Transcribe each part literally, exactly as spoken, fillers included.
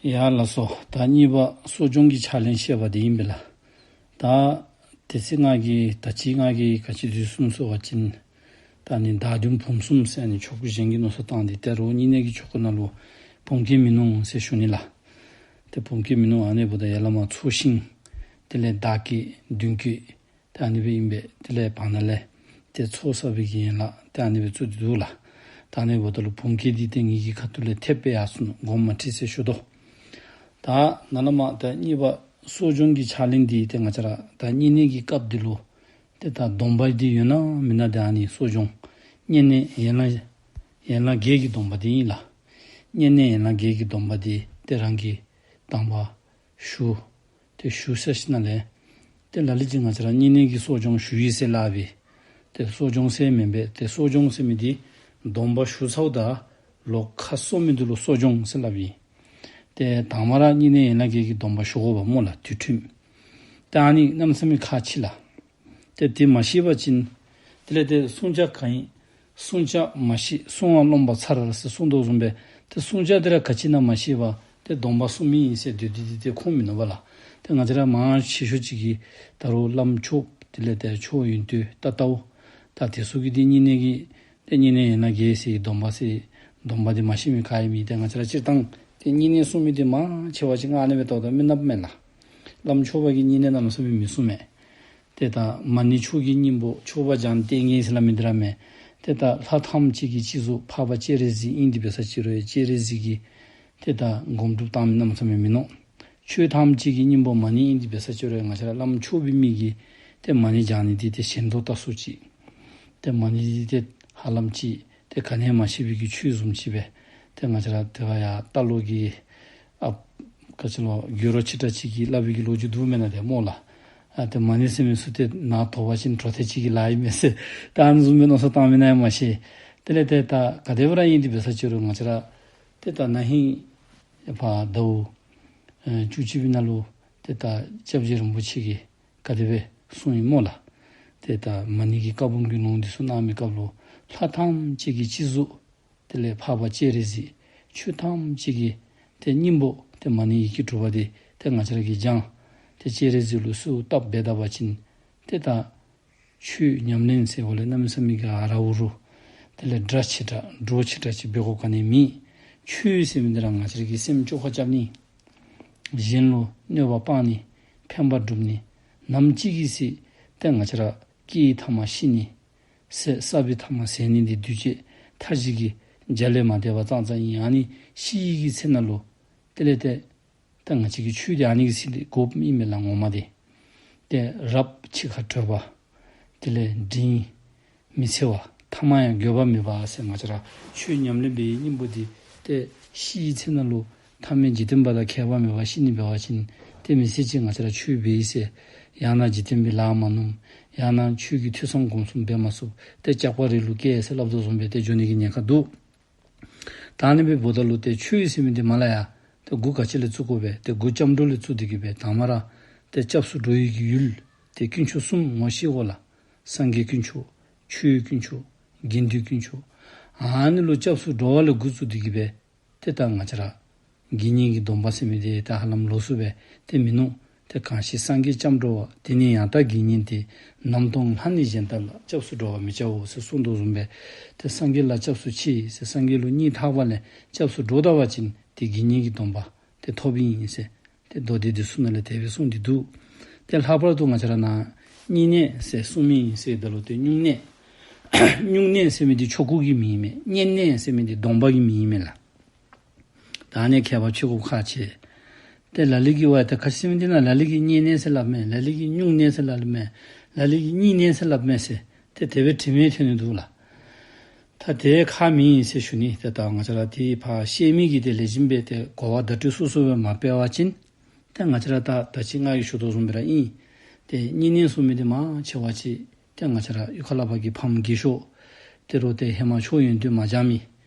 ཡ་ལགས་སོ། ད་གཉིས་པ་གསོ་སྦྱོང་གི་ཕྱག་ལེན་བཤད་པ་དེ་ཨིན་པས་ལགས། ད་དེ་ཚེ་ང་གིས་ད་ཅི་ང་གིས་ག་ཅི་འདི་གསུངས་སོང་པ་ཅིན་ད་ནི་བདག་མདུན་བུམ་གསུམ་ཟེར་ནི་ཆོ་ག་གཞན་གྱི་མནོ་བསམ་བཏང་སྟེ་ད་རུང་བསྙེན་གནས་ཀྱི་ཆོ་ག་ནང་ལུ་བུམ་སྐྱེས་མིན་ནུག་ཟེར་ཞུ་ནི་ལགས། ཏེ་བུམ་སྐྱེས་མིན་ནུག། ཨ་ནི་འབདཝ་ད་ཡར་ལས་མར་ཚོགས་ཞིང་དེ་ལས་བདག་བསྐྱེད་མདུན་བསྐྱེད་ཏེ་ཨ་ནི་སྦེ་ཨིན་པས། དེ་ལས་བར་ན་ལས་ཏེ་ཚོགས་བསགས་པའི་གི་ཡན་ལག་ཏེ་ཨ་ནི་སྦེ་བཙུགས་ཏེ་འདུག་ལགས། ད་ཨ་ནི་འབདཝ་ད་ལུ་བུམ་སྐྱེས་འདི་ཏེ་ངེ་གི་ཁ་ཐུག་ལས་ཐེབས་སྦེ་ཡར་སོང་ནུག། དགོངསམ་མ་ཁྲེལ་ཟེར་ཞུ་དོ། ད་ནཱ་ལས་མར་ད་གཉིས་པ་གསོ་སྦྱོང་གི་ཕྱག་ལེན་འདི་ཏེ་ང་བཅས་ར་ད་བསྙེན་གནས་ཀྱི་སྐབས་འདི་ལུ་ཏེ་ད་སྡོམ་པ་འདི་ཡོད་ན་མེད་ན་ཏེ་ཨ་ནི་གསོ་སྦྱོང་བསྙེན་གནས་ཡན་ལག་ཡན་ལག་བརྒྱད་ཀྱི་སྡོམ་པ་འདི་ཨིན་ལགས། བསྙེན་གནས་ཡན་ལག་བརྒྱད་ཀྱི་སྡོམ་པ་འདི་ཏེ་རང་གིས་དང་པ་ཞུ། ཏེ་ཞུ་ཚར་ཞིནམ་ལས་ཏེ་ལ་ལུ་ཅིག་ང་བཅས་ར་བསྙེན་གནས་ཀྱི་གསོ་སྦྱོང་ཞུ་ཡི་ཟེར་སླབ་ཨིན། ཏེ་གསོ་སྦྱོང་ཟེར་མེན་པས། ཏེ་གསོ་སྦྱོང་ཟེར་མི་འདི་སྡོམ་པ་ཞུ་ཚརཝ་ད་ལོག་ཁ་གསོ་མི་འདི་ལུ་གསོ་སྦྱོང་ཟེར་སླབ་ཨིན། ཏེ་དང་པ་ར་བསྙེན་གནས་ཡན་ལག་བརྒྱད་ཀྱི་སྡོམ་པ་ཞུ་དགོ་པས་སྨོ་ལགས། དུས་ཁྲིམས། ཏེ་ཨ་ནི་གནམ་མེད་ས་མེད་ཁག་ཆེ་ལགས། ཏེ་དེ་མ་ཤེས་པ་ཅིན་དེ་ལས་ཏེ་བསྲུང་བྱ་གང་ཡིན། བསྲུང་བྱ་མ་ཤེས་བསྲུང་བ་རློམ་པ་མཚར་ཟེར་གསུངས་དོ་བཟུམ་སྦེ་ཏེ་བསྲུང་བྱ་འདི་ར་ག་ཅི་ཨིན་ན་མ་ཤེས་པར་ཏེ་སྡོམ་པ་བསྲུང་མི་ཨིན་ཟེར་སྡོད་དེ་འདི་ཏེ་ཁུངས་མིན་ནུག་པ་ལགས། ཏེ་ང་བཅས་ར་མང་ཆེ་ཤོས་ཅིག་གིས་ད་རུང་བླམ་ཆོསཔ་དེ་ལས་ཏེ་ཆོས་ཡོན་ཏན་ད་ལྟ་བུ་ད་དེ་ཚུ་གིས་འདི་བསྙེན་གནས་ཀྱི་ཏེ་བསྙེན་གནས་ཡན་ལག་བརྒྱད་ཟེར་སྡོམ་པ་ཟེར་སྡོམ་པ་འདི་མ་ཤེས་མི་ག་ཡང་མེད། ཏེ་ང་བཅས་ར་སྤྱིར་བཏང་ཏེ་བསྙེན་གནས་བསྲུང་མི་འདི་མང་ཆེ་བ་ཅིག་ང་ཨ་ནི་སྦེ་ལྟཝ་ད་མི་ནགཔ་མེན་ལགས། བླམ་ཆོསཔ་གིས་བསྙེན་གནས་གནམ་མེད་ས་མེད་མི་བསྲུང་མས། ཏེ་ད་མ་ཎི་མཆོག་གི་སྙིང་པོ་མཆོད་པ་བགྱང་སྟེ་བསྙེན་ཟེར་སླབ་མི་འདི་ར་མེན། ཏེ་ད་ལྷ་ཐམས་ཅད་ཀྱི་སྤྱི་གཟུགས་འཕགས་པ་སྤྱན་རས་གཟིགས་ཨིན་ཏེ་འབད་ས་ཅིག་རུང་སྤྱན་རས་གཟིགས་ཀྱི་ཏེ་ད་སྒོམ་སྒྲུབ་བཏང་མི་གནམ་མེད་ས་མེད་མིན་ནུག། ཆོས་ཐམས་ཅད་ཀྱི་སྙིང་པོ་མ་ཎི་ཨིན་ཏེ་འབད་ས་ཅིག་རུང་ང་བཅས་ར་བླམ་ཆོསཔ་མི་གིས་ཏེ་མ་ཎི་བགྱང་ནི་འདི་ཏེ་ཞེན་ལྟ་སོ་ཅིག། ཏེ་མ་ཎི་འདི་ཏེ་ཧ་ལམ་ཅིག་ཏེ་ག་ནི་ཡང་མ་ཤེས་པའི་གི་ཆོས་བཟུམ་ཅིག་སྦེ་ཏེ་ང་བཅས་ར་ཏེ་བ་ཡ་ལྟ་ལོག་གི་ཨ་ག་ཅི་ལོ་དགོད་བྲ་ཆེ་དྲགས་ཅིག་གིས་སླབ་པའི་གི་ལོ་རྒྱུས་འདུག་མེན་ན་ཏེ་སྨོ་ལགས། ཨ་ཏེ་མ་ཎི་ཟེར་མི་ཚུ་ཏེ་ནཱ་དོགས་པ་ཅིན་གྲོ་ཐེ་ཅིག་གི་ལཱ་ཨིན་མས་ཟེར་ད་ཨ་ནི་བཟུམ་སྦེ་མནོ་བསམ་བཏང་མི་ཨིན་ན་ཡང་མ་ཤེས། དེ་ལས་ཏེ་ད་ག་དེ་སྦེ་ར་ཨིན་ཏེ་འབད་ས་ཅིག་རུང་ང་བཅས་ར་ཏེ་ད་ན་ཧིང་ཕར་ཟླཝ་ཨེ་བཅུ་གཅིག་པའི་ནང་ལུ་ཏེ་ད་སྐྱབས་རྗེ་རིན་པོ་ཆེ་གིས་ག་དེ་སྦེ་གསུངས་ཡི་སྨོ་ལགས། ཏེ་ད་མ་ཎི་གི་བཀའ་འབུམ་གྱི་ལུང་འདི་ཚུ་གནང་མི་སྐབས་ལུ་ལྷ་ཐམས་ཅད་ཀྱི་སྤྱི་གཟུགས་དེ་ལས་འཕགས་པ་སྤྱན་རས་གཟིགས་ཆོས་ཐམས་ཅད་ཀྱི་ཏེ་སྙིང་པོ་ཏེ་མ་ཎི་ཡི་གེ་དྲུག་པ་འདི་ཏེ་ང་བཅས་ར་གིས་བགྱང་ཏེ་སྤྱན་རས་གཟིགས་ལུ་གསོལཝ་བཏབ་འབད་ད་པ་ཅིན་ཏེ་ད་ཆོས་ཉམས་ལེན་ཟེར་བ་ལས་གནམ་མེད་ས་མེད་ཀྱི་ཨ་ར་འུ་རུ་དེ་ལས་སྒྲ་ཆེ་དྲགས་སྒྲོག་ཆེ་དྲགས་ཅིག་འབད་དགོཔ་ག་ནི་མེད། ཆོས་ཟེར་མི་འདི་ར་ང་བཅས་ར་གི་སེམས་བཅོས་ཁ་རྐྱབ་ནི། གཞན་ལུ་གནོད་པ་སྤང་ནི། ཕན་པ་སྒྲུབ་ནི། ནམ་ཅིག་གི་ཚེ་ཏེ་ང་བཅས་ར་སྐྱེ་བའི་ཐ་མ་ཤི་ནི། ཟད་བསགས་པའི་ཐ་མ་ཟད་ནི་འདི་འདུས་བྱས་མཐའ་བཞི་གི་རྒྱ་ལས་མ་འདས་པ་ཙང་ཙང་ཨིན། ཨ་ནི་ཤི་ཡི་གི་ཚེ་ན་ལུ་དེ་ལས་ཏེ་ད་ང་བཅས་ཀྱི་ཆོས་འདི་ཨ་ནི་གི་ཚེ་འདི་དགོཔ་ཨིན་མས་ལགས་ངོ་མ་འདི། ཏེ་རབ་འཆི་ཁར་བྲོས་པ། དེ་ལས་འབྲིང་མི་འཚེ་བ། ཐ་མ་ཡང་འགྱོད་པ་མེད་པ་ཟེར་ང་བཅས་ར་ཆོས་ཉམས་ལེན་འབད་བའི་སྙིང་པོ་འདི་ཏེ་ཤི་ཡི་ཚེ་ན་ལུ་ཐ་མལ་འཇིག་རྟེན་པ་དང་ཁྱད་པར་མེད་པར་ཤི་ནི་འབད་བ་ཅིན་ཏེ་མི་ཚེ་གཅིག་ང་བཅས་ར་ཆོས་འབད་ཡི་ཟེར་ཡང་ན་འཇིག་རྟེན་པའི་ལཱ་མ་ནུམ། ཡང་ན་ཆོས་ཀྱི་ཐོས་བསམ་སྒོམ་གསུམ་འབད་མ་ཚུགས་ཏེ་ཇག་པ་རི་ལུ་སྐྱེ་ཟེར་སླབ་དོ་བཟུམ་སྦེ་ཏེ་འགྱོ་ནི་གི་ཉེན་ཁ་འདུག། ད་ཨ་ནི་སྦེ་འབདཝ་ད་ལུ་ཏེ་ཆོས་ཟེར་མི་འདི་མ་ལ་ཡ་ཏེ་འགོ་ག་ཅི་ལས་བཙུགས་དགོ་པས། ཏེ་འགོ་སྐྱབས་འགྲོ་ལས་བཙུགས་ཏེ་གི་སྦེ་དང་པ་ར་ཏེ་སྐྱབས་སུ་འགྲོ་བའི་གི་ཡུལ་ཏེ་དཀོན་མཆོག་གསུམ་ངོ་ཤེས་དགོ་ལགས། སངས་རྒྱས་དཀོན་མཆོག། ཆོས་དཀོན་མཆོག། དགེ་འདུན་དཀོན་མཆོག། ཨ་ནི་ལུ་སྐྱབས་སུ་འགྲོ་བ་ལས་འགོ་བཙུགས་ཏེ་གི་སྦེ་ཏེ་ད་ང་བཅས་ར་དགེ་བསྙེན་གྱི་སྡོམ་པ་ཟེར་མི་འདི་ད་ཧ་ལམ་ལོགས་སུ་སྦེ་ཏེ་མིན་ནུག། ཏེ་གང་ཞིག་སངས་རྒྱས་སྐྱབས་འགྲོ་བ། དེ་ནི་ཡང་དག་དགེ་བསྙེན་ཏེ། ནམ་དུའང་ལྷ་ནི་གཞན་དག་ལ། སྐྱབས་སུ་འགྲོ་བར་མི་བྱའོ་ཟེར་གསུངས་དོ་བཟུམ་སྦེ་ཏེ་སངས་རྒྱས་ལ་སྐྱབས་སུ་མཆི་ཟེར་སངས་རྒྱས་ལུ་སྙིང་ཐག་པ་ལས་སྐྱབས་སུ་འགྲོ་ད་པ་ཅིན་ཏེ་དགེ་བསྙེན་གྱི་སྡོམ་པ་ཏེ་ཐོབ་ཨིན་ཟེར་ཏེ་མདོ་སྡེ་འདི་ཚུ་ནང་ལས་དེ་སྦེ་གསུངས་ཏེ་འདུག། ཏེ་ལྷག་པར་དུ་ང་བཅས་ར་ནཱ་བསྙེན་གནས་ཟེར་གསུངས་མི་ཨིན་ཟེར་ད་ལུ་ཏེ་སྨྱུང་གནས། སྨྱུང་གནས་ཟེར་མི་འདི་ཆོ་ག་གི་མིང་ཨིན་མས། བསྙེན་གནས་ཟེར་མི་འདི་སྡོམ་པ་གི་མིང་ཨིན་མས་ལགས། ད་ཨ་ནི་ཁྱད་པར་ཕྱེ་དགོཔ་ཁག་ཆེ། ཏེ་ལ་ལུ་གིས་ཝའི་ད་ག་ཅི་ཟེར་མི་འདི་ན་ལ་ལུ་གིས་བསྙེན་གནས་ཟེར་སླབ་མས། ལ་ལུ་གིས་སྨྱུང་གནས་ཟེར་སླབ་མས། ལ་ལུ་གིས་བསྙེན་གནས་ཟེར་སླབ་མས་ཟེར་ཏེ་དེ་སྦེ་དྲི་མི་ཐོན་ནི་འདུག་ལགས། ད་དེ་ཁག་མེད་ཟེར་ཞུ་ནི། ཏེ་ད་ང་བཅས་ར་ཏེ་ཕར་བཤད་མི་གིས་ཏེ་ལེགས་ཤོམ་སྦེ་ཏེ་གོ་བ་བརྡ་སྤྲོད་སོ་སོ་སྦེ་མ་སྤེལ་བ་ཅིན་ཏེ་ང་བཅས་ར་ད་ད་ཅི་ང་གིས་ཞུ་དོ་བཟུམ་སྦེ་ར་ཨིན། ཏེ་བསྙེན་གནས་གསུངས་མི་འདི་མང་ཆེ་བ་ཅིག་ཏེ་ང་བཅས་ར་གཡུས་ཁ་ལས་ཕར་གྱི་ཕམ་རྒས་ཤོས་དེ་རུང་ཏེ་ཧེ་མ་ཆོས་ཡོན་ཏན་མ་སྦྱང་མི་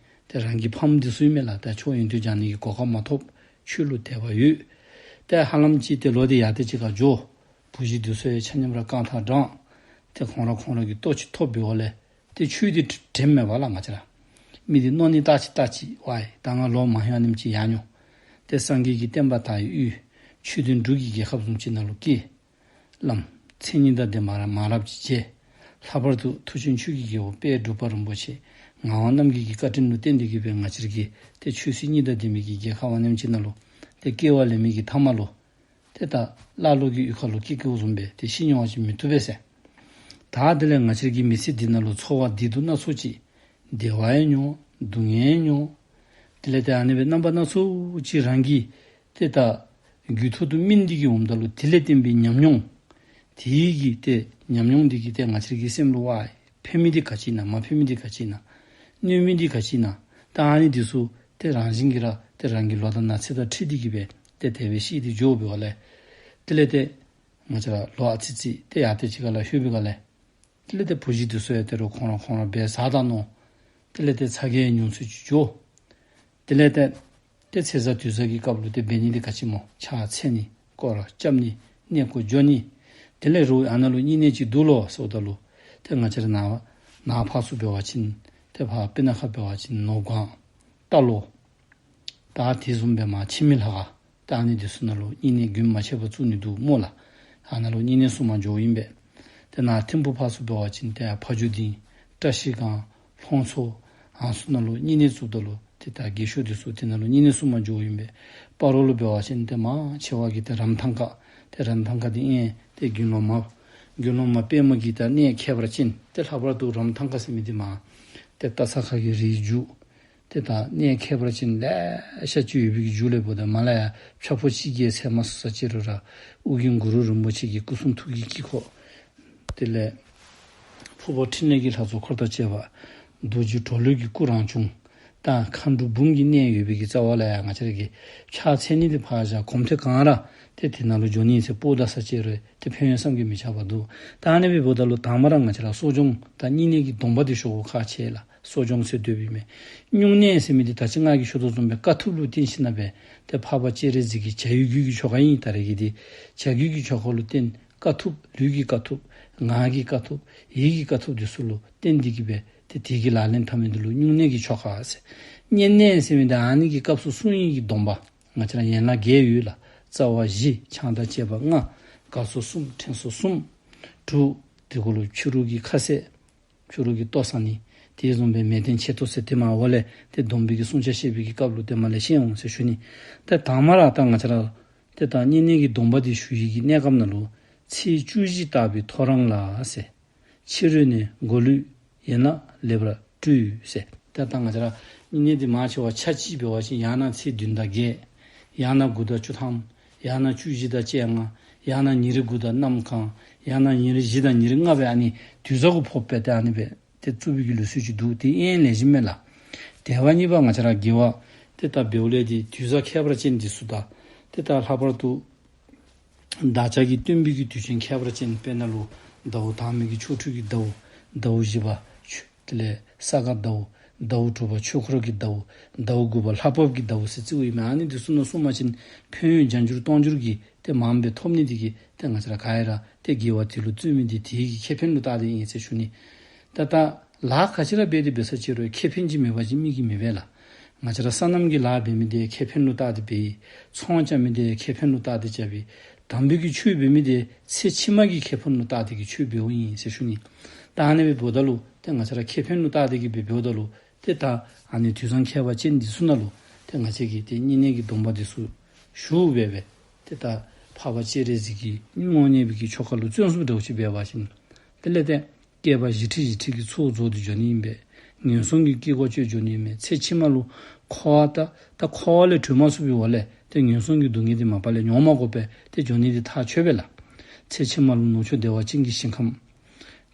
ཏེ་རང་གི་ཕམ་འདི་ཚུ་ཨིན་མས་ལགས། ཏེ་ཆོས་ཡོན་ཏན་སྦྱང་ནི་གི་གོ་སྐབས་མ་ཐོབ། ཆོས་ལུ་དད་པ་ཡོད། ཏེ་ཧ་ལམ་ཅིག་ཏེ་ལོག་སྟེ་ཡར་ཏེ་ཅིག་ཁར་འགྱོ། བུ་གཞི་འདི་ཚུ་ཡང་ཆ་མཉམ་ར་རྐང་ཐང་དྲངས། ཏེ་ཁོང་ར་ཁོང་ར་གི་ལྟོ་ཅིག་ཐོབ་པའི་འོག་ལས་ཏེ་ཆོས་འདི་དྲན་མེད་པ་ལགས་ང་བཅས་ར། མི་འདི་མནོ་ནི་ལྟ་ཅི་ལྟ་ཅི་ཝའི་ད་ང་ལོ་མང་ཡང་ཨ་ནེམ་ཅིག་ཡར་འགྱོ། ཏེ་སངས་རྒྱས་ཀྱི་བསྟན་པ་དར་བའི་ཡུལ། ཆོས་ལྡན་འབྲུག་གི་རྒྱལ་ཁབ་བཟུམ་ཅིག་ནང་ལུ་སྐྱེས། བླམ་མཚན་ཉིད་དང་ལྡན་པ་ར་མང་རབས་ཅིག་མཇལ། ལྷག་པར་དུ་མཐུ་ཆེན་ཆོས་ཀྱི་རྒྱལ་པོ་དཔལ་འབྲུག་པ་རིན་པོ་ཆེ་ངག་དབང་རྣམ་རྒྱལ་གྱི་བཀའ་དྲིན་ལུ་བརྟེན་ཏེ་གིས་སྦེ་ང་བཅས་ར་གི་ཏེ་ཆོས་སྲིད་གཉིས་དང་ལྡན་མི་གི་རྒྱལ་ཁབ་ཨ་ནེམ་ཅིག་ནང་ལུ་ཏེ་སྐྱེ་བ་ལེན་མི་གི་མཐའ་མ་ལུ་ཏེ་ད་ཀླ་ཀློ་གི་གཡུས་ཁ་ལུ་སྐྱེ་སྐྱེཝ་བཟུམ་སྦེ་ཏེ་ཤི་འགྱོ་བ་ཅིན་མི་བཏུབ་པས་ཟེར། ད་དེ་ལས་ང་བཅས་ར་གི་མི་ཚེ་འདི་ནང་ལུ་འཚོ་བ་བདེ་སྡུག་སྣ་ཚོགས་ཅིག། བདེ་བ་ཡང་མྱོང་། སྡུག་བསྔལ་ཡང་མྱོང་། དེ་ལས་ཏེ་ཨ་ནི་སྦེ་རྣམ་པ་སྣ་ཚོགས་ཅིག་རང་གི་ཏེ་ད་རྒྱུད་ཐོག་ཏུ་སྨིན་ཏེ་གིས་འོངམ་ད་ལུ་དེ་ལས་བརྟེན་པའི་ཉམས་མྱོང་། དེ་གི་ཏེ་ཉམས་མྱོང་འདི་གིས་ཏེ་ང་བཅས་ར་གི་སེམས་ལུ་ཝའི་ཕན་མི་འདི་ག་ཅི་ཨིན་ན་མ་ཕན་མི་འདི་ག་ཅི་ཨིན་ན། གནོད་མི་འདི་ག་ཅི་ཨིན་ན། ད་ཨ་ནི་འདི་ཚུ་ཏེ་རང་བཞིན་གྱིས་ར་ཏེ་རང་གི་ལོ་དང་ན་ཚོད་དང་འཁྲིལ་ཏེ་གིས་སྦེ་ཏེ་དེ་སྦེ་ཤེས་ཏེ་འགྱོ་འབདཝ་ལས། དེ་ལས་ཏེ་ང་བཅས་ར་ལོ་ཨ་ཙི་ཙི་ཏེ་ཡར་ཏེ་ཅིག་ཁ་ལུ་ལྷོད་པའི་སྒང་ལས། དེ་ལས་ཏེ་བུ་གཞི་འདི་ཚུ་ཡང་ད་རུང་ཁོང་ར་ཁོང་ར་སྦེ་བཟའ་ད་ནུག། དེ་ལས་ཏེ་ཚ་གྱང་མྱོང་ཚུལ་ཅིག་འགྱོ། དེ་ལས་ཏེ་ཏེ་ཚེས་བཟང་དུས་བཟང་གི་སྐབས་ལུ་ཏེ་འབད་ནི་འདི་ག་ཅི་སྨོ། ཕྱག་འཚལ་ནི་སྐོར་ར་རྐྱབ་ནི་གནས་སྐོར་འགྱོ་ནི། དེ་ལས་རུང་ཨ་ནཱ་ལུ་བསྙེན་གནས་ཅིག་འདུག་ལོ་ཟེརཝ་ད་ལུ་ཏེ་ང་བཅས་ར་ནཱ་ནཱ་ཕར་ཚུར་འབད་བ་ཅིན་ཏེ་ཕར་སྤུ་ན་ཁ་འབད་བ་ཅིན་ནོར་སྒང་རྟ་ལོག། ད་དེ་བཟུམ་སྦེ་མར་ཁྱིམ་མི་ལྷ་ཁང་ད་ཨ་ནི་འདི་ཚུ་ནང་ལུ་བསྙེན་གནས་རྒྱུན་མ་ཆད་པར་བཙུགས་ནི་འདུག་སྨོ་ལགས། ཨ་ནཱ་ལུ་བསྙེན་གནས་སྲུང་མར་འགྱོཝ་ཨིན་པས། ཏེ་ནཱ་ཐིམ་ཕུག་ཕར་ཚུར་འབད་བ་ཅིན་ཏེ་ཕ་ཇོ་སྡིངས་བཀྲ་ཤིས་སྒང་ལྷུན་ཚོགས་ཨ་ནི་ཚུ་ནང་ལུ་བསྙེན་གནས་བཙུགསཔ་ད་ལུ་ཏེ་ད་རྒས་ཤོས་འདི་ཚུ་ཏེ་ནཱ་ལུ་བསྙེན་གནས་སྲུང་མར་འགྱོཝ་ཨིན་པས། སྤ་རོ་ལུ་འབད་བ་ཅིན་ཏེ་མང་ཆེ་བ་གིས་ཏེ་རམ་ཐང་ཁ་ཏེ་རམ་ཐང་ཁ་འདི་ཨིན། ཏེ་དགེ་སློང་མ་དགེ་སློང་མ་པདྨ་གི་ད་གནས་ཁྱད་པར་ཅན་ཏེ་ལྷག་པར་དུ་རམ་ཐང་ཁ་ཟེར་མི་འདི་མར་ཏེ་སྟག་ཚང་ཁ་གི་རིའི་རྒྱུད་ཏེ་ད་གནས་ཁྱད་པར་ཅན་ལེ་ཤ་ཅིག་ཡོད་པའི་གི་རྒྱུད་ལས་འབདཝ་ད་མར་ལས་ཡར་ཕྱག་ཕོ་ཅིག་གི་ཚལ་མ་སོང་ས་ཅིག་རུང་ར་ཨོ་རྒྱན་གུ་རུ་རིན་པོ་ཆེ་གི་སྐུ་གསུང་ཐུགས་ཀྱི་དཀྱིལ་འཁོར། དེ་ལས་ཕུར་པ་ཕྲིན་ལས་ཀྱི་ལྷ་ཚོགས་འཁོར་དང་བཅས་པ། རྡོ་རྗེ་གྲོ་ལོད་ཀྱི་སྐུ་རང་བྱུང་། ད་མཁའ་འགྲོ་འབུམ་གྱི་གནས་ཡོད་པའི་གི་རྩ་བ་ལས་ཡར་ང་བཅས་ར་གིས་ཕྱག་འཚལ་ནི་འདི་ཕར་བཞག་གོམ་ཐེངས་གང་ར་ཏེ་དེ་ནང་ལུ་འགྱོ་ནི་ཟེར་སྤོ་ད་ས་ཅིག་རུང་ཏེ་ཕན་ཡོན་བསམ་གྱིས་མི་ཁྱབ་པ་འདུག། ད་ཨ་ནི་སྦེ་འབདཝ་ད་ལུ་དང་པ་ར་ང་བཅས་ར་གསོ་སྦྱོང་དང་བསྙེན་གནས་ཀྱི་སྡོམ་པ་འདི་ཞུ་དགོཔ་ཁག་ཆེ་ལགས། གསོ་སྦྱོང་ཟེར་སྡོད་པའི་མས། སྨྱུང་གནས་ཟེར་མི་འདི་ད་ཅི་ང་གིས་ཞུ་དོ་བཟུམ་སྦེ་དཀའ་ཐུབ་ལུ་བརྟེན་ཞིནམ་ལས་ཏེ་འཕགས་པ་སྤྱན་རས་གཟིགས་ཀྱི་བྱ་བའི་རྒྱུད་ཀྱི་ཆོ་ག་ཨིན། ད་རེས་ཀྱི་འདི་བྱ་རྒྱུད་ཀྱི་ཆོ་ག་ལུ་བརྟེན་དཀའ་ཐུབ་ལུས་ཀྱི་དཀའ་ཐུབ་ངག་གི་དཀའ་ཐུབ་ཡིད་ཀྱི་དཀའ་ཐུབ་འདི་ཚུ་ལུ་བརྟེན་ཏེ་གིས་སྦེ་ཏེ་དེ་གི་ལག་ལེན་འཐབ་མི་འདི་ལུ་སྨྱུང་གནས་ཀྱི་ཆོ་ག་ཟེར། བསྙེན་གནས་ཟེར་མི་འདི་ཨ་ནི་གི་སྐབས་སུ་སྲུང་ནི་གི་སྡོམ་པ། ང་བཅས་ར་ཡན་ལག་བརྒྱད་ཡོད་ལགས། རྩ་བ་བཞི་ཆང་དང་བཅས་པ་ལྔ། དགའ་ཚོར་གསུམ་ཕྲེང་ཚོར་གསུམ། དྲུག་དེ་གུ་ལུ་ཕྱི་རུ་གི་ཁ་ཟས། ཕྱི་རུ་གི་ལྟོ་བཟའ་ནི། དེ་བཟུམ་སྦེ་མལ་སྟན་ཆེ་མཐོ་ཟེར་ཏེ་མར་འོག་ལས་ཏེ་སྡོམ་པའི་གི་བསྲུང་བྱ་བཤད་པའི་གི་སྐབས་ལུ་ཏེ་མར་ལས་ཤེས་འོང་ཟེར་ཞུ་ནི། ཏེ་དང་པ་ར་ད་ང་བཅས་ར་ཏེ་ད་བསྙེན་གནས་ཀྱི་སྡོམ་པ་འདི་ཞུ་ནི་གི་གནས་སྐབས་ནང་ལུ་ཚེས་བཅུ་བཞི་བཏགས་པའི་ཐོ་རངས་ལ་ཟེར། ཕྱི་རོལ་ནས་མགོ་ལུས་ཡན་ལག་ལེགས་པར་བཀྲུས་ཟེར། ཏེ་ད་ང་བཅས་ར་བསྙེན་གནས་འདི་མང་ཆེ་བ་ཆ་གཅིག་འབད་བ་ཅིན་ཡང་ན་ཚེས་བདུན་དང་བརྒྱད། ཡང་ན་དགུ་དང་བཅུ་ཐམ། ཡང་ན་བཅུ་བཞི་དང་བཅོ་ལྔ། ཡང་ན་ཉེར་དགུ་དང་གནམ་གང་། ཡང་ན་ཉེར་བཞི་དང་ཉེར་ལྔ་སྦེ་ཨ་ནི་དུས་བཟང་གུ་ཕོགཔ་སྦེ་ཏེ་ཨ་ནི་སྦེ་ཏེ་བཙུགས་པའི་གི་ལུགས་སྲོལ་ཅིག་འདུག། དེ་ཨེ་ལེགས་ཤོམ་མས་ལགས། དེ་བ་གཉིས་པ་ང་བཅས་ར་དགེ་བ་ཏེ་ད་འབདཝ་ལས་ཏེ་དུས་བཟང་ཁྱད་པར་ཅན་འདི་ཚུ་དང་ཏེ་ད་ལྷག་པར་དུ་བདག་ཅག་གི་སྟོན་པའི་གི་དུས་ཆེན་ཁྱད་པར་ཅན་དཔེར་ན་ལུ་ཟླཝ་དང་པའི་གི་ཆོ་འཕྲུལ་གྱི་ཟླཝ། ཟླཝ་བཞི་པ་ཆོས་དེ་ལས་ས་ག་ཟླཝ། ཟླཝ་དྲུག་པ་ཆོས་འཁོར་གྱི་ཟླཝ། ཟླཝ་དགུ་པ་ལྷ་བབས་ཀྱི་ཟླཝ་ཟེར་བརྩིཝ་ཨིན་མས། ཨ་ནི་འདི་ཚུ་ནང་སྲུང་པ་ཅིན་ཕན་ཡོན་བརྒྱ་འགྱུར་སྟོང་འགྱུར་གྱིས་ཏེ་མངམ་སྦེ་ཐོབ་ནི་འདི་གིས་ཏེ་ང་བཅས་ར་ག་ར་ཏེ་དགེ་བ་དེ་ལུ་བརྩོན་མི་འདི་དེ་གི་ཁེ་ཕན་ལུ་བལྟ་སྟེ་ཨིན་ཟེར་ཞུ་ནི། ད་ད་ལཱ་ག་ཅི་ར་འབད་དེ་འབད་ས་ཅིག་རུང་ཁེ་ཕན་ཅིག་མེད་པ་ཅིན་མི་གིས་མི་འབད་ལགས། ང་བཅས་ར་སོ་ནམ་གྱི་ལཱ་འབད་མི་འདི་ཁེ་ཕན་ལུ་བལྟ་སྟེ་འབད། ཚོང་རྐྱབ་མི་འདི་ཁེ་ཕན་ལུ་བལྟ་སྟེ་རྐྱབ་པས། དམ་པའི་གི་ཆོས་འབད་མི་འདི་ཚེ་ཕྱི་མ་གི་ཁེ་ཕན་ལུ་བལྟ་སྟེ་གིས་ཆོས་འབདཝ་ཨིན་ཟེར་ཞུ་ནི། ད་ཨ་ནི་སྦེ་འབདཝ་ད་ལུ་ཏེ་ང་བཅས་ར་ཁེ་ཕན་ལུ་བལྟ་སྟེ་གིས་སྦེ་འབདཝ་ད་ལུ་ཏེ་ད་ཨ་ནི་དུས་བཟང་ཁྱད་པར་ཅན་འདི་ཚུ་ནང་ལུ་ཏེ་ང་བཅས་ཀྱིས་ཏེ་བསྙེན་གནས་ཀྱི་སྡོམ་པ་འདི་ཚུ་ཞུ་འབད་སྦེ་ཏེ་ད་འཕགས་པ་སྤྱན་རས་གཟིགས་ཀྱི་དངོས་གནས་པའི་གི་ཆོ་ག་ལུ་བརྩོན་སེམས་འདྲཝ་ཅིག་འབད་བ་ཅིན་དེ་ལས་ཏེ་བསྐལ་པ་བཞི་ཁྲི་བཞི་ཁྲི་གི་ཚོགས་རྫོགས་ཏེ་འགྱོ་ནི་ཨིན་པས། ངན་སོང་གི་སྐྱེ་སྒོ་གཅོད་འགྱོ་ནི་ཨིན་པས། ཚེ་ཕྱི་མ་ལུ་འཁོར་བ་ད་ད་འཁོར་བ་ལས་གྲོལ་མ་ཚུགས་པའི་འོག་ལས་ཏེ་ངན་སོང་གི་སྡུག་བསྔལ་འདི་མ་པ་ལས་མྱོང་མ་དགོ་པས། ཏེ་འགྱོ་ནི་འདི་ཐག་ཆོད་པས་ལགས། ཚེ་ཕྱི་མ་ལུ་ནུབ་ཕྱོགས་བདེ་བ་ཅན་གྱི་ཞིང་ཁམས།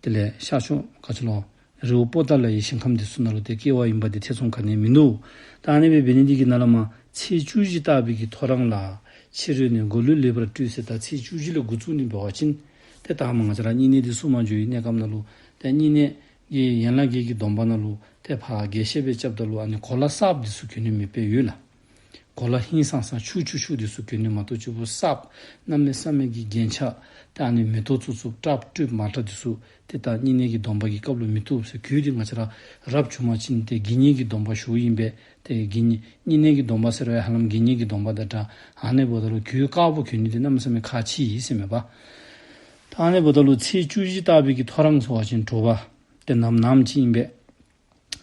དེ་ལས་ཤར་ཕྱོགས་ག་ཅི་ལོ། རི་བོ་པོ་ཏ་ལའི་ཞིང་ཁམས་འདི་ཚུ་ནང་ལུ་ཏེ་སྐྱེ་བ་ཡིན་པ་འདི་ཐེ་ཚོམ་ག་ནི་ཡང་མིན་འདུག། ད་ཨ་ནི་སྦེ་འབད་ནི་འདི་གིས་ནཱ་ལས་མར་ཚེས་བཅུ་བཞི་བཏགས་པའི་གི་ཐོ་རངས་ལ། ཕྱི་རོལ་ནས་མགོ་ལུས་ལེགས་པར་བཀྲུས་ཟེར། ད་ཚེས་བཅུ་བཞི་ལས་འགོ་བཙུགས་ནི་འབད་བ་ཅིན་ཏེ་ད་མར་ང་བཅས་ར་བསྙེན་གནས་འདི་སྲུང་མར་འགྱོ་བའི་གནས་སྐབས་ནང་ལུ་ཏེ་བསྙེན་གནས་ཀྱི་ཡན་ལག་བརྒྱད་ཀྱི་སྡོམ་པ་ནང་ལུ་ཏེ་ཕར་རྒྱས་བཤད་སྦེ་རྐྱབ་ད་ལུ་ཨ་ནི་གོ་ལ་གསརཔ་འདི་ཚུ་གྱོན་ནི་མེདཔ་སྦེ་ཡོད་ལགས། གོ་ལ་ཧིང་སངས་ས་ཆུ་ཆུ་ཆུ་འདི་ཚུ་གྱོན་ནི་མ་གཏོགས་ཅིག་པོ་གསརཔ་གནམ་མེད་ས་མེད་ཀྱི་རྒྱན་ཆ་ད་ཨ་ནི་མེ་ཏོག་བཙུགས་བཙུགསཔ་སྲབ་སྲིབ་མ་འདྲ་འདི་ཚུ་ཏེ་ད་བསྙེན་གནས་ཀྱི་སྡོམ་པ་གི་སྐབས་ལུ་མི་བཏུབ་ཟེར། གོས་འདི་ང་བཅས་ར་རབ་བྱུང་པ་ཅིན་ཏེ་དགེ་བསྙེན་གྱི་སྡོམ་པ་ཞུཝ་ཨིན་པས། ཏེ་དགེ་བསྙེན་བསྙེན་གནས་ཀྱི་སྡོམ་པ་ཟེར་བའི་ཧ་ལམ་དགེ་བསྙེན་གྱི་སྡོམ་པ་དང་འདྲ། ཨ་ནི་འབདཝ་ད་ལུ་གོས་དཀརཔོ་གྱོན་ནི་འདི་གནམ་མེད་ས་མེད་ཁག་ཆེ་ཡི་ཟེར་མས་པ། ད་ཨ་ནི་འབདཝ་ད་ལུ་ཚེས་བཅུ་བཞི་བཏགས་པའི་གི་ཐོ་རངས་ཟེར་བ་ཅིན་དྲོ་པ་ཏེ་ནམ་ནམ་ཅིག་ཨིན་པས།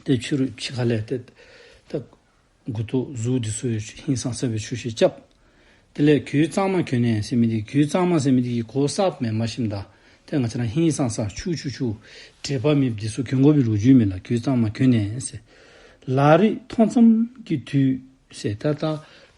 ཏེ་ཕྱི་རུ་ཕྱི་ཁ་ལས་ཏེ་ད་མགུ་ཏོ་གཟུགས་འདི་ཚུ་ཡང་ཧིང་སངས་ས་སྦེ་ཆུ་ཤེལ་རྐྱབ། དེ་ལས་གོས་གཙང་མ་གྱོན་ནས་ཟེར་མི་འདི་གོས་གཙང་མ་ཟེར་མི་འདི་གིས་གོས་གསརཔ་མེན་པར་ཞིནམ་ད་ཏེ་ང་བཅས་ར་ཧིང་སངས་ས་ཆུ་ཆུ་ཆུ་དྲེག་པ་མེདཔ་འདི་ཚུ་གྱོན་དགོ་པའི་ལོ་རྒྱུས་མས་ལགས། གོས་གཙང་མ་གྱོན་ནས་ཟེར། ལག་རིས་ཐོང་ཙམ་གྱི་དུས་ཟེར། ད་ད་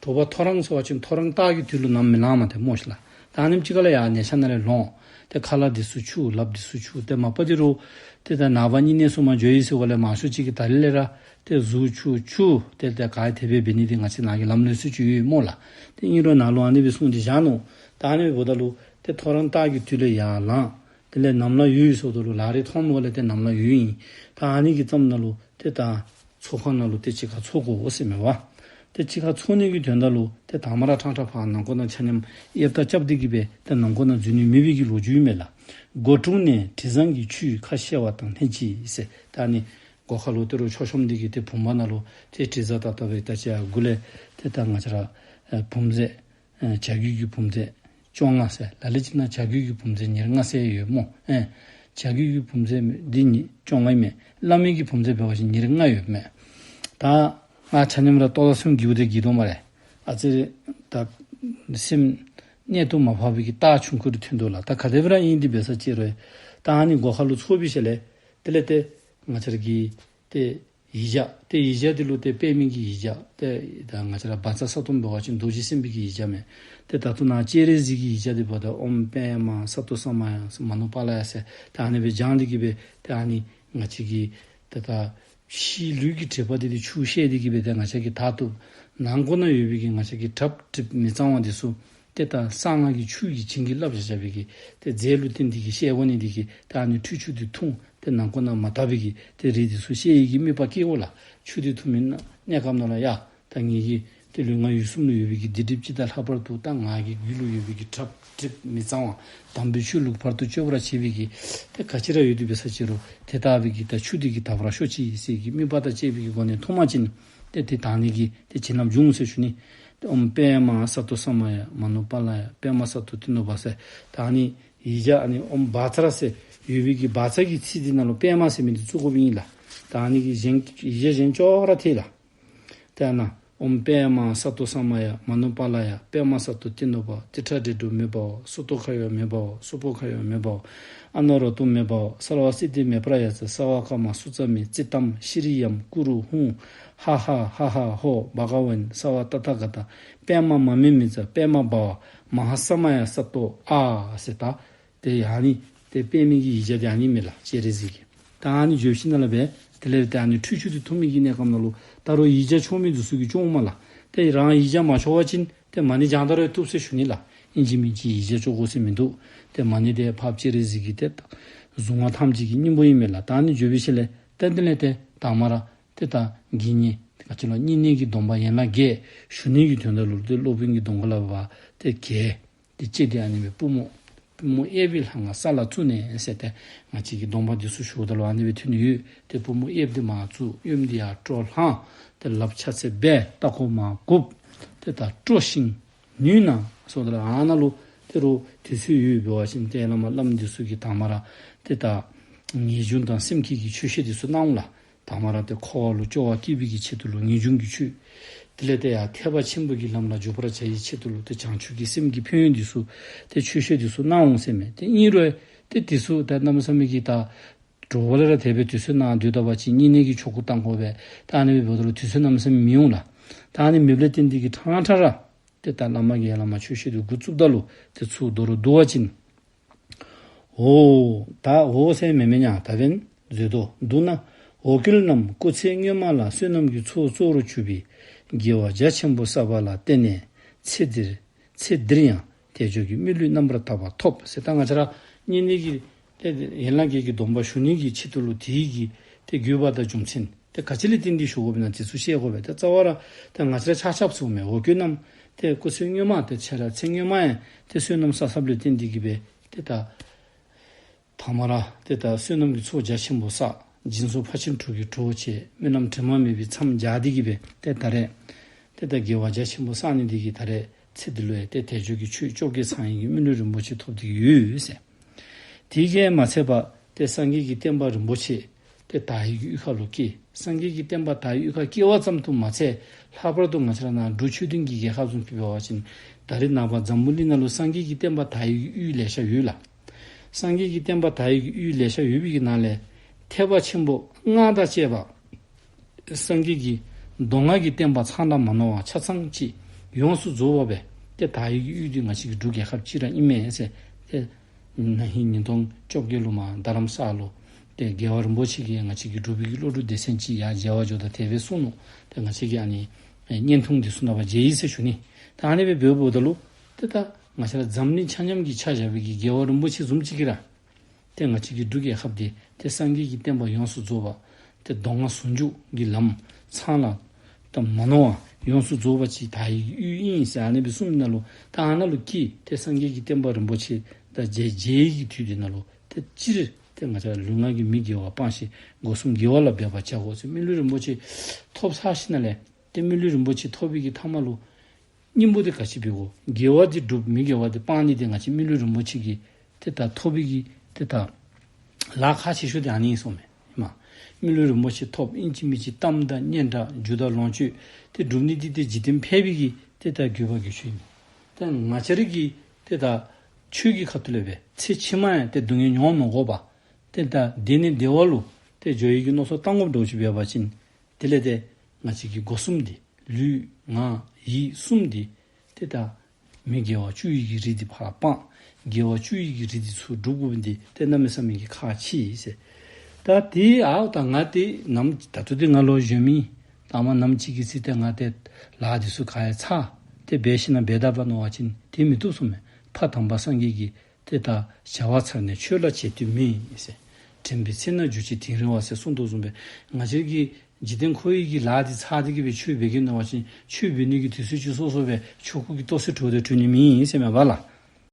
དྲོ་པ་ཐོ་རངས་ཟེར་བ་ཅིན་ཐོ་རངས་ལྟག་གི་དུས་ལུ་ནམ་མི་ལང་མས་ཏེ་སྨོ་ཤིག་ལགས། ད་ཨ་ནེམ་ཅིག་ཁ་ལས་ཡར་ཉལ་ཤ་ནང་ལས་ལོང་། ཏེ་ཁ་ལག་འདི་ཚུ་འཁྱུ་ལགཔ་འདི་ཚུ་འཁྱུ། ཏེ་མ་པ་འདི་རུང་ཏེ་ད་ནངས་པ་བསྙེན་གནས་སྲུང་མར་འགྱོ་ཡི་ཟེར་བ་ལས་མང་ཤོས་ཅིག་གིས་ད་རིས་ལས་ར་ཏེ་གཟུགས་འཁྱུ་འཁྱུ་ཏེ་ཏེ་ག་ཡི་དེ་སྦེ་འབད་ནི་འདི་ང་བཅས་ནང་གི་ལམ་ལུགས་སུ་ཅིག་ཡོད་སྨོ་ལགས། ཏེ་ཨིན་རུང་ནཱ་ལུ་ཨ་ནི་སྦེ་གསུངས་ཏེ་བཞག་ནུག། ད་ཨ་ནི་འབདཝ་ད་ལུ་ཏེ་ཐོ་རངས་ལྟག་གི་དུས་ལས་ཡར་ལངས། དེ་ལས་ནམ་ལངས་ཡོལ་ཟེརཝ་ད་ལུ་ལག་རིས་ཐོངམ་ལས་ཏེ་ནམ་ལངས་ཡོལ་ཨིན། ད་ཨ་ནི་གི་མཚམས་ནང་ལུ་ཏེ་ད་ཚོགས་ཁང་ནང་ལུ་ཏེ་གཅིག་ཁར་ཚོགས་དགོ་ཟེར་མས་པ། ཏེ་གཅིག་ཁར་ཚོགས་ནི་གི་དོན་དག་ལུ་ཏེ་དང་པ་ར་ཕྲང་ཕྲང་ཕར་ནང་འཁོད་ནང་ཆ་མཉམ་གཡབ་དང་རྐྱབ་སྟེ་གི་སྦེ་ཏེ་ནང་འཁོད་ནང་འཛུལ་ནི་མེད་པའི་གི་ལོ་རྒྱུས་མས་ལགས། སྒོ་དྲུང་ནས་དྲི་བཟང་གི་ཆུས་ཁ་བཤལ་བ་དང་ལྷན་ཅིག་ཟེར། ད་ཨ་ནི་སྒོ་ཁ་ལུ་ཏེ་རུང་མཆོད་གཤོམ་འདི་གི་ཏེ་བུམ་པ་ནང་ལུ་ཏེ་དྲི་བཟང་དང་བཏབ་པའི་ད་ཅི་ཡར་མགུ་ལས་ཏེ་ད་ང་བཅས་ར་ཨེ་བུམ་རྫས་ཨེ་བྱ་རྒོད་ཀྱི་བུམ་རྫས་བཅོ་ལྔ་ཟེར། ལ་ལུ་ཅིག་ནང་བྱ་རྒོད་ཀྱི་བུམ་རྫས་ཉེར་ལྔ་ཟེར་ཡོད་སྨོ། ཨེ་བྱ་རྒོད་ཀྱི་བུམ་རྫས་འདི་ཉེར་བཅོ་ལྔ་ཨིན་མས། བླ་མའི་གི་བུམ་རྫས་འབད་བ་ཅིན་ཉེར་ལྔ་ཡོད་མས། ད་ང་ཆ་མཉམ་ར་ལྟོ་ད་སེམས་འགྱོཝ་ད་འགྱོ་དོ་སྨ་རེ། ཨ་ཙི་རེ་ད་སེམས་གནད་དུ་མ་བབས་པའི་གི་རྟགས་ཆུང་ཀུ་རེ་ཐོན་དོ་ལགས། ད་ག་དེ་སྦེ་ར་ཨིན་དེ་འབད་ས་ཅིག་རུང་ད་ཨ་ནི་སྒོ་ཁ་ལུ་ཚོགས་པའི་ཤུལ་ལས་དེ་ལས་ཏེ་ང་བཅས་ར་གི་ཏེ་ཡིག་བརྒྱ། ཏེ་ཡིག་བརྒྱ་འདི་ལུ་ཏེ་པདྨའི་གི་ཡིག་བརྒྱ། ཏེ་ད་ང་བཅས་ར་བཛྲ་སཏྭ་འབད་བ་ཅིན་རྡོ་རྗེ་སེམས་དཔའི་གི་ཡིག་བརྒྱ་མས། ཏེ་ད་ལྟོ་ནཱ་སྤྱན་རས་གཟིགས་ཀྱི་ཡིག་བརྒྱ་འདི་འབདཝ་ད་ཨོཾ་པདྨ་སཏྭ་ས་མ་ཡ་མ་ནུ་པཱ་ལ་ཡ་ཟེར་ཏེ་ཨ་ནི་སྦེ་བགྱང་སྟེ་གི་སྦེ་ཏེ་ཨ་ནི་ང་བཅས་ཀྱི་ཏེ་ད་ཕྱིའི་ལུས་ཀྱི་དྲེག་པ་འདི་ཏེ་ཆུ་བཤལ་ཏེ་གི་སྦེ་ཏེ་ང་བཅས་ཀྱིས་དག་བཏུབ། ནང་འཁོད་ནང་ཡོད་པའི་གི་ང་བཅས་ཀྱི་གྲབ་གྲིབ་མི་གཙང་བ་འདི་ཚུ་ཏེ་ད་གསང་སྔགས་ཀྱི་ཆུ་གིས་བྱིན་གྱིས་བརླབས་བཞག་བཞག་པའི་གི་ཏེ་རྫས་ལུ་བརྟེན་ཏེ་གི་བཤལ་དགོ་ནི་འདི་གིས་ད་ཨ་ནི་ཁྲུས་ཆུ་འདི་འཐུང་། ཏེ་ནང་འཁོད་ནང་མ་དག་པའི་གི་ཏེ་རིགས་འདི་ཚུ་བཤལ་ནི་གི་དམིགས་པ་བསྐྱེད་དགོ་ལགས། ཆུ་འདི་འཐུང་མི་གནས་སྐབས་ནང་ལུ་ཡ་ད་ངེ་གི་ཏེ་ལུས་ངག་ཡིད་གསུམ་ལུ་ཡོད་པའི་གི་སྡིག་སྒྲིབ་སྤྱི་དང་ལྷག་པར་དུ་ད་ངེ་གི་རྒྱུད་ལུ་ཡོད་པའི་གི་གྲབ་གྲིབ་མི་གཙང་བ་དམ་པའི་ཆོས་ལུགས་བར་དུ་གཅོད་པར་བྱེད་པའི་གི་ཏེ་ག་ཅི་ར་ཡོད་དེ་འབད་ས་ཅིག་རུང་དེ་དག་པའི་གི་ད་ཆུ་འདི་གིས་དག་པར་ཤོག་ཅིག་ཟེར་གི་དམིགས་པ་དང་བཅས་པའི་གི་སྒོ་ནས་འཐུང་པ་ཅིན་ཏེ་དེ་དག་ནི་གི་ཏེ་བྱིན་རླབས་འབྱུང་ཟེར་ཞུ་ནི། ཏེ་ཨོཾ་པདྨ་སཏྭ་ས་མ་ཡ་མ་ནུ་པཱ་ལ་ཡ། པདྨ་སཏྭ་ཏེ་ནུ་པ་ཟེར་ད་ཨ་ནི་ཡིག་བརྒྱ་ཨ་ནི་ཨོཾ་བཛྲ་ཟེར་ཡོད་པའི་གི་བཛྲ་གི་ཚིག་འདི་ནང་ལུ་པདྨ་ཟེར་མི་འདི་བཙུགས་དགོཔ་ཨིན་ལགས། ད་ཨ་ནི་གི་གཞན་ཡིག་བརྒྱ་གཞན་ཅོག་ར་འཐད་ལགས། ཏེ་ཨ་ནཱ་ཨོཾ་པདྨ་སཏྭ་ས་མ་ཡ་མ་ནུ་པཱ་ལ་ཡ། པདྨ་སཏྭ་ཏེ་ནུ་པ། ཏིཥྛ་དྲྀ་གྲུ་མེ་བྷཱུ། སུ་ཏོ་ཁ་ཡོ་མེ་བྷཱུ། སུ་པོ་ཁ་ཡོ་མེ་བྷཱུ། ཨ་ནོ་ར་ཏུ་མེ་བྷཱུ། སརྦ་སིདྡྷི་མེ་པྲ་ཡ་ཙྪ། སརྦ་ཀརྨ་སུ་ཙ་མི། ཙིཏྟཾ་ཤྲི་ཡཾ་ཀུ་རུ་ཧཱུྃ། ཧ་ཧ་ཧ་ཧ་ཧོ། བྷ་ག་ཝན་སརྦ་ཏ་ཐཱ་ག་ཏ། པདྨ་མ་མེ་མི་ཙ། པདྨ་བྷཱུ་མ་ཧཱ་ས་མ་ཡ་སཏྭ། ཨ་ཟེར་ད་ཏེ་ཨ་ནི་ཏེ་པདྨའི་གི་ཡིག་བརྒྱ་འདི་ཨ་ནི་མས་ལགས། སྤྱན་རས་གཟིགས་ཀྱི། ད་ཨ་ནི་བརྗོད་ཞིནམ་ལས་སྦེ་དེ་ལས་ཏེ་ཨ་ནི་ཁྲུས་ཆུ་འདི་འཐུང་མི་གི་གནས་སྐབས་ནང་ལུ་ད་རུང་ཡིག་བརྒྱ་ཆོག་མི་འདི་ཚུ་གིས་ཆོག་མས་ལགས། ཏེ་རང་ཡིག་བརྒྱ་མ་ཆོག་པ་ཅིན་ཏེ་མ་ཎི་བགྱང་ད་རུང་བཏུབ་ཟེར་ཞུ་ནི་ལགས། ཨིན་ཅི་མིན་ཅི་ཡིག་བརྒྱ་ཆོག་དགོ་ཟེར་མིན་འདུག། ཏེ་མ་ཎི་འདི་འཕགས་པ་སྤྱན་རས་གཟིགས་ཀྱི་ཏེ་གཟུངས་སྔགས་ཐམས་ཅད་ཀྱི་སྙིང་པོ་ཨིན་མས་ལགས། ད་ཨ་ནི་བརྗོད་པའི་ཤུལ་ལས་ཏེ་དེ་ལས་ཏེ་དང་པ་ར་ཏེ་ད་དགེ་བསྙེན་ག་ཅི་ལོ་བསྙེན་གནས་ཀྱི་སྡོམ་པ་ཡན་ལག་བརྒྱད་ཞུ་ནི་གི་དོན་དག་ལུ་ཏེ་སློབ་དཔོན་གྱི་གདོང་ཁ་ལས་ཕར་ཏེ་གྱེས། ཏེ་གཅིག་འདི་ཨ་ནི་སྦེ་པུས་མོ་པུས་མོ་གཡས་པའི་ལྷ་ང་ས་ལ་བཙུགས་ནས་ཟེར་ཏེ་ང་བཅས་ཀྱི་སྡོམ་པ་འདི་ཚུ་ཞུཝ་ད་ལུ་ཨ་ནི་སྦེ་ཐོན་ཡོད། ཏེ་པུས་མོ་གཡས་པ་འདི་མར་བཙུགས། གཡོནམ་འདི་ཡར་སྤྲོ་ལྷང་། ཏེ་ལགཔ་ཕྱག་འཚལ་འབད། ལྟག་ཀོ་མར་སྒུར། ཏེ་ད་སྤྲོ་ཞིང་ནུས་ན་ཟེརཝ་ད་ལུ་ཨ་ནཱ་ལུ་ཏེ་རུང་དུས་ཚོད་ཡོད་འབད་བ་ཅིན་ཏེ་བླ་མ་བླམ་འདི་ཚུ་གིས་དང་པ་ར་ཏེ་ད་ངེས་འབྱུང་དང་སེམས་བསྐྱེད་ཀྱི་ཆོས་བཤད་འདི་ཚུ་གནང་འོང་ལགས། དང་པ་ར་ཏེ་འཁོར་བ་ལུ་སྐྱོ་བ་སྐྱེ་བའི་གི་ཆེད་དུ་ལུ་ངེས་འབྱུང་གི་ཆོས། དེ་ལས་ཏེ་ཡར་ཐེག་པ་ཆེན་པོ་གི་ལམ་ལ་འཇུག་པར་བྱ་བའི་ཆེད་དུ་ལུ་ཏེ་བྱང་ཆུབ་ཀྱི་སེམས་ཀྱི་ཕན་ཡོན་འདི་ཚུ་ཏེ་ཆོས་བཤད་འདི་ཚུ་གནང་འོང་ཟེར་མས། ཏེ་ཨིན་རུང་ཏེ་འདི་ཚུ་ད་གནམ་མེད་ས་མེད་ཀྱི་ད་དྲོ་པ་ལས་ར་དེ་སྦེ་དུས་ཚོད་ནང་སྡོད་ད་པ་ཅིན་བསྙེན་གནས་ཀྱི་ཆོ་ག་གཏང་དགོ་པས། ད་ཨ་ནི་སྦེ་འབདཝ་ད་ལུ་དུས་ཚོད་གནམ་མེད་ས་མེད་མི་འོང་ལགས། ད་ཨ་ནི་མེདཔ་ལས་བརྟེན་ཏེ་གི་ཕྲང་ཕྲང་ར་ཏེ་ད་བླ་མ་གིས་ཡར་ལས་མར་ཆོས་བཤད་འདི་འགོ་བཙུགསཔ་ད་ལུ་ཏེ་ཚུར་མདོར་བསྡུ་བ་ཅིན། འོ་ད་འོ་ཟེར་མི་མེན་ན་ད་འབདན་མཛོད་དོ། བསྡུ་ན་འོ་སྐོལ་རྣམས་སྐུ་ཚེ་སྔོན་མ་ལ་བསོད་ནམས་ཀྱི་ཚོགས་གཙོ་བོར་གྱུར་པའི་དགེ་བ་རྒྱ་ཆེན་པོ་བསགས་པ་ལ་བརྟེན་ནས་ཚེ་འདིར་ཚེ་འདིར་ཡང་དལ་འབྱོར་གྱི་མི་ལུས་རྣམ་པར་དག་པ་ཐོབ་ཟེར། ད་ང་བཅས་ར་བསྙེན་གནས་ཀྱི་ཏེ་ཡན་ལག་བརྒྱད་ཀྱི་སྡོམ་པ་ཞུ་ནི་གི་ཆེད་དུ་ལུ་དེ་གི་ཏེ་དགོས་པ་དང་རྒྱུ་མཚན་ ཏེ་ག་ཅི་ལས་བརྟེན་ཏེ་ཞུ་དགོ་པས་ན་དེ་ཚུ་ཤེས་དགོ་པས། ཏེ་རྩ་བ་ར་ཏེ་ང་བཅས་ར་ཆ་ཁྱབ་ཚུ་མས་འོ་སྐོལ་རྣམས་ཏེ་སྐུ་ཚེ་སྔོན་མ་ཏེ་ཆ་ར་ཚེ་སྔོན་མ་ཡང་ཏེ་བསོད་ནམས་བསགས་བསགསཔ་ལས་བརྟེན་ཏེ་གིས་སྦེ་ཏེ་ད་ཐ་མ་ར་ཏེ་ད་བསོད་ནམས་ཀྱི་ཚོགས་རྒྱ་ཆེན་པོ་བསགས། སྦྱིན་སོགས་ཕར་ཕྱིན་དྲུག་གི་གྲོགས་བྱས། སྨོན་ལམ་དྲི་མ་མེད་པའི་མཚམས་སྦྱར་ཏེ་གིས་སྦེ་ཏེ་ད་རེས་ཏེ་ད་དགེ་བ་རྒྱ་ཆེན་པོ་བསགས་ནི་འདི་གིས་ད་རེས་ཚེ་འདི་ལུ་ཡང་ཏེ་དལ་འབྱོར་གྱི་ཆོས་བཅོ་བརྒྱད་ཚང་ནི་གི་མི་ལུས་རིན་པོ་ཆེ་ཐོབ་སྟེ་གིས་ཡོད་ཟེར། དེ་གིས་མ་ཚད་པར་ཏེ་སངས་རྒྱས་ཀྱི་བསྟན་པ་རིན་པོ་ཆེ་ཏེ་དར་བའི་གི་གཡུས་ཁ་ལུ་སྐྱེས། སངས་རྒྱས་ཀྱི་བསྟན་པ་དར་བའི་གཡུས་ཁ་སྐྱེ་བ་ཙམ་དུ་མ་ཚད་ལྷག་པར་དུ་ང་བཅས་ར་ནཱ་འབྲུག་ཆོས་ལྡན་གྱི་རྒྱལ་ཁབ་བཟུམ་ཅིག་འབད་བ་ཅིན་ད་རེས་ནངས་པ་འཛམ་བུ་གླིང་ནང་ལུ་སངས་རྒྱས་ཀྱི་བསྟན་པ་དར་བའི་གི་གཡུས་ལེ་ཤ་ཡོད་ལགས། སངས་རྒྱས་ཀྱི་བསྟན་པ་དར་བའི་གི་གཡུས་ལེ་ཤ་ཡོད་པའི་གི་ནང་ལས་ཐེག་པ་ཆེན་པོ་སྔགས་དང་བཅས་པ་སངས་རྒྱས་ཀྱི་མདོ་སྔགས་ཀྱི་བསྟན་པ་ཚང་དང་མ་ནོར་བ་ཆ་ཚང་ཅིག་ཡོངས་སུ་རྫོགས་པ་སྦེ་ཏེ་དར་བའི་གི་གཡུས་འདི་ང་བཅས་ཀྱི་འབྲུག་རྒྱལ་ཁབ་ཅིག་ར་ཨིན་མས་ཟེར། ཏེ་ན་ཧིང་ཉིས་སྟོང་བཅོ་བརྒྱད་ལུ་མར་རྡ་རམ་ས་ལུ་ཏེ་རྒྱལ་བ་རིན་པོ་ཆེ་གིས་ང་བཅས་ཀྱི་འབྲུག་པའི་གི་བློ་གྲོས་སྡེ་ཚན་ཅིག་ཡང་མཇལ་བར་འགྱོཝ་ད་དེ་སྦེ་གསུངས་ནུག། ཏེ་ང་བཅས་ཀྱིས་ཨ་ནི་ཨེ་བརྙན་ཐུང་འདི་ཚུ་ནང་པར་མཇལ་ཡི་ཟེར་ཞུ་ནི། ད་ཨ་ནི་སྦེ་འབདཝ་ད་ལུ་ཏེ་ད་ང་བཅས་ར་འཛམ་གླིང་ཆ་མཉམ་གྱི་ཆ་བཞག་པའི་གི་རྒྱལ་བ་རིན་པོ་ཆེ་བཟུམ་ཅིག་གིས་ར་ཏེ་ང་བཅས་ཀྱི་འབྲུག་རྒྱལ་ཁབ་འདི་ཏེ་སངས་རྒྱས་ཀྱི་བསྟན་པ་ཡོངས་སུ་རྫོགས་པ་ཏེ་མདོ་སྔགས་ཟུང་འཇུག་གི་ལམ་ཚང་ལ་ད་མ་ནོར་བ་ཡོངས་སུ་རྫོགས་པ་ཅིག་དར་བའི་གཡུས་ཨིན་ཟེར་ཨ་ནི་སྦེ་གསུངས་ནི་ལུ་ད་ཨ་ནཱ་ལུ་སྐྱེས་ཏེ་སངས་རྒྱས་ཀྱི་བསྟན་པ་རིན་པོ་ཆེ་ད་མཇལ་མཇལ་བའི་གི་དུས་འདི་ནང་ལུ་ཏེ་སྤྱིར་ཏེ་ང་བཅས་ལུས་ངག་གི་མི་དགེ་བ་སྤངས་ཤིང་སྒོ་གསུམ་དགེ་བ་ལ་འབད་པར་བྱ་དགོ་ཟེར། མི་ལུས་རིན་པོ་ཆེ་ཐོབ་ཚར་ཞིནམ་ལས་ཏེ་མི་ལུས་རིན་པོ་ཆེ་ཐོབ་པའི་གི་མཐའ་མ་ལུ་སྙིང་པོ་འདི་ག་ཅི་འབད་དགོ། དགེ་བ་འདི་སྒྲུབ་མི་དགེ་བ་འདི་སྤང་ནི་འདི་ང་བཅས་མི་ལུས་རིན་པོ་ཆེ་གིས་ཏེ་ད་ཐོབ་པའི་གི་ཏེ་ད་ལཱ་ཁག་ཆེ་ཤོས་འདི་ཨ་ནི་ཨིན་སོང་མས། མ་མི་ལུས་རིན་པོ་ཆེ་ཐོབ་ཨིན་ཅི་མིན་ཅི་གཏམ་དང་སྙན་གྲགས་རྒྱུ་དང་ལོངས་སྤྱོད་འདི་སྒྲུབ་ནི་འདི་ཏེ་འཇིག་རྟེན་ཕལ་པའི་གི་ཏེ་ད་དགོས་པ་དགོས་ཆོས་ཨིན། ཏེ་ང་བཅས་ར་གི་ཏེ་ད་ཆོས་ཀྱི་ཁ་ཐུག་ལས་སྦེ་ཚེ་ཕྱི་མ་ཡང་ཏེ་སྡུག་བསྔལ་མྱོང་མི་དགོ་པར་ཏེ་ད་བདེ་ནས་བདེ་བ་ལུ་ཏེ་འགྱོ་ནི་གི་མནོ་བསམ་བཏང་དགོཔ་འདྲཝ་ཅིག་འབད་བ་ཅིན་དེ་ལས་ཏེ་ང་བཅས་ཀྱི་སྒོ་གསུམ་འདི་ལུས་ངག་ཡིད་གསུམ་འདི་ཏེ་ད་མི་དགེ་བ་བཅུ་ཡི་གི་རིགས་འདི་ཕར་སྤང་། དགེ་བ་བཅུ་ཡི་གི་རིགས་འདི་ཚུར་སྒྲུབ་དགོཔ་འདི་ཏེ་གནམ་མེད་ས་མེད་ཀྱི་ཁག་ཆེ་ཟེར། ད་དེ་ཨའོ་ད་ང་ཏེ་ནམ་ད་ལྟོ་འདི་ང་ལོ་གཞོན་མི་ད་མ་ནམ་ཅིག་གི་ཚེ་ཏེ་ང་ཏེ་ལཱ་འདི་ཚུ་ག་ཡང་ཚར་ཏེ་འབད་ཞིནམ་འབད་ད་པ་མནོ་བ་ཅིན་ཏེ་མི་བཏུབ་གསུངས་མས། ཕ་དམ་པ་སངས་རྒྱས་ཀྱིས་ཏེ་ད་བྱ་བ་ཚར་ནས་ཆོས་ལ་བྱེད་དུས་མིན་ཟེར། དྲན་པའི་ཚེ་ན་འགྱུར་ཅིག་དིང་རི་བ་ཟེར་གསུངས་དོ་བཟུམ་སྦེ་ང་བཅས་ཀྱི་འཇིག་རྟེན་འཁོར་བའི་གི་ལཱ་འདི་ཚར་ཏེ་གིས་སྦེ་ཆོས་འབད་གེ་མནོ་བ་ཅིན་ཆོས་འབད་ནི་གི་དུས་ཚོད་ཅིག་སོ་སོ་སྦེ་ཆོ་ག་གི་ལྟོ་ཚིག་དྲོ་སྟེ་དྲོ་ནི་མེད་ཟེར་མས་པ་ལགས།